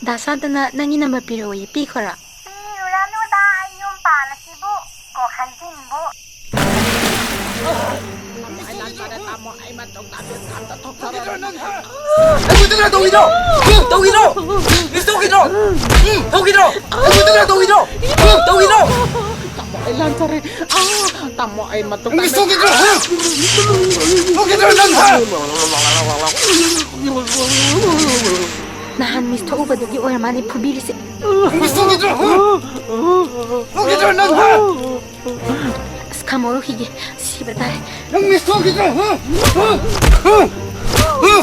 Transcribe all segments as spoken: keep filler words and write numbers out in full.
ꯗꯥ ꯁꯥꯟꯇꯅ ꯅꯪꯒꯤ ꯅꯝꯕꯔ ꯄꯤꯔꯛꯑꯣꯌꯦ, ꯄꯤꯈꯣꯔꯥ? ꯄꯤꯔꯨꯔꯅꯨꯗ, ꯑꯩ ꯌꯨꯝ ꯄꯥꯜꯂꯁꯤꯕꯨ꯫ ꯀꯣꯛ ꯍꯟꯖꯤꯟꯕꯨ꯫ ꯑꯩꯉꯣꯟꯗ ꯀꯅꯥ ꯇꯧꯔꯤꯅꯣ? ꯎꯝ, ꯇꯧꯔꯤꯅꯣ? ꯎꯝ, ꯇꯧꯔꯤꯅꯣ? ꯑꯩꯉꯣꯟꯗ ꯀꯅꯥ ꯇꯧꯔꯤꯅꯣ? ꯎꯝ, ꯇꯧꯔꯤꯅꯣ? ꯎꯝ, ꯇꯧꯔꯤꯅꯣ? ꯇꯥꯃꯣ, ꯑꯩ ꯂꯥꯟꯖꯔꯦ꯫ ꯑꯥ, ꯇꯥꯃꯣ, ꯑꯩ ꯃꯇꯨꯡ ꯎꯝ, ꯇꯥꯃꯤ-, ꯇꯧꯈꯤꯗ꯭ꯔꯣ? ꯎꯝ, ꯇꯧꯈꯤꯗ꯭ꯔꯣ ꯅꯪ, ꯍꯥ? ꯅꯍꯥꯟ ꯃꯤꯁ ꯊꯣꯛꯎꯕꯗꯨꯒꯤ ꯑꯣꯏꯔ ꯃꯥꯜꯂꯦ ꯐꯨꯕꯤꯔꯤꯁꯦ꯫ ꯎꯝ, ꯇꯧꯈꯤꯗ꯭ꯔꯣ? ꯎꯝ, ꯇꯧꯈꯤꯗ꯭ꯔꯣ ꯅꯪ, ꯍꯥ? ꯑꯁ, ꯈꯥꯝꯃꯧꯔꯨꯈꯤꯒꯦ꯫ ꯁꯤꯕ ꯇꯥꯔꯦ꯫ ꯅꯪ ꯃꯤꯁ ꯊꯣꯛꯈꯤꯗ꯭ꯔꯣ? ꯍꯥ? ꯍꯥ? ꯍꯥ?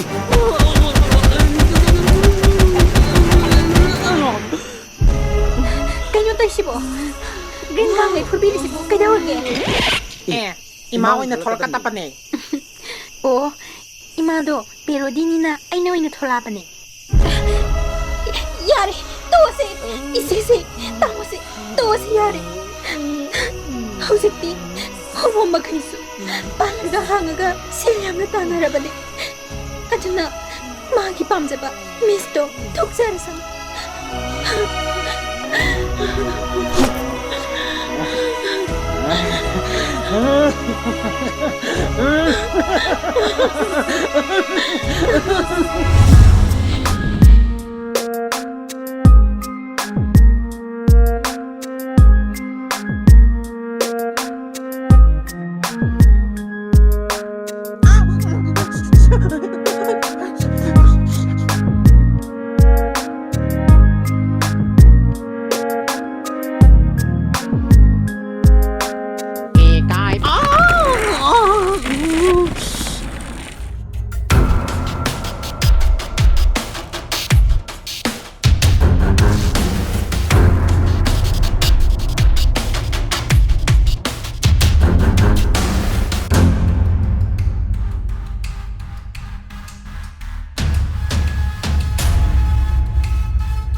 ꯀꯩꯅꯣ ꯇꯧꯏꯁꯤꯕꯣ? ꯒ꯭ꯔꯤꯟ ꯀꯥꯡꯈꯩ ꯐꯨꯕꯤꯔꯤꯁꯤꯕꯣ ꯀꯩꯗꯧꯔꯒꯦ? ꯑꯦ, ꯏꯃꯥ ꯑꯣꯏꯅ ꯊꯣꯛꯂꯛꯀꯗꯕꯅꯦ꯫ ꯑꯣ, ꯏꯃꯥꯗꯣ ꯄꯦꯔꯣꯗꯤꯅꯤꯅ ꯑꯩꯅ ꯑꯣꯏꯅ ꯊꯣꯛꯂꯛꯑꯕꯅꯦ꯫ ꯌꯥꯔꯦ, ꯇꯣꯛꯑꯁꯦ꯫ ꯏꯆꯦꯁꯦ, ꯇꯥꯃꯣꯁꯦ, ꯇꯣꯛꯑꯁꯦ, ꯌꯥꯔꯦ꯫ ꯍꯧꯖꯤꯛꯇꯤ ꯍꯣꯃꯣ ꯃꯈꯩꯁꯨ ꯄꯥꯔꯂꯔꯗ ꯍꯥꯡꯉꯒ ꯁꯦꯜ ꯌꯥꯝꯅ ꯇꯥꯟꯅꯔꯕꯅꯦ꯫ ꯑꯗꯨꯅ ꯃꯥꯒꯤ ꯄꯥꯝꯖꯕ ꯃꯤꯁꯇꯣ ꯊꯣꯛꯆꯔꯁꯅꯨ꯫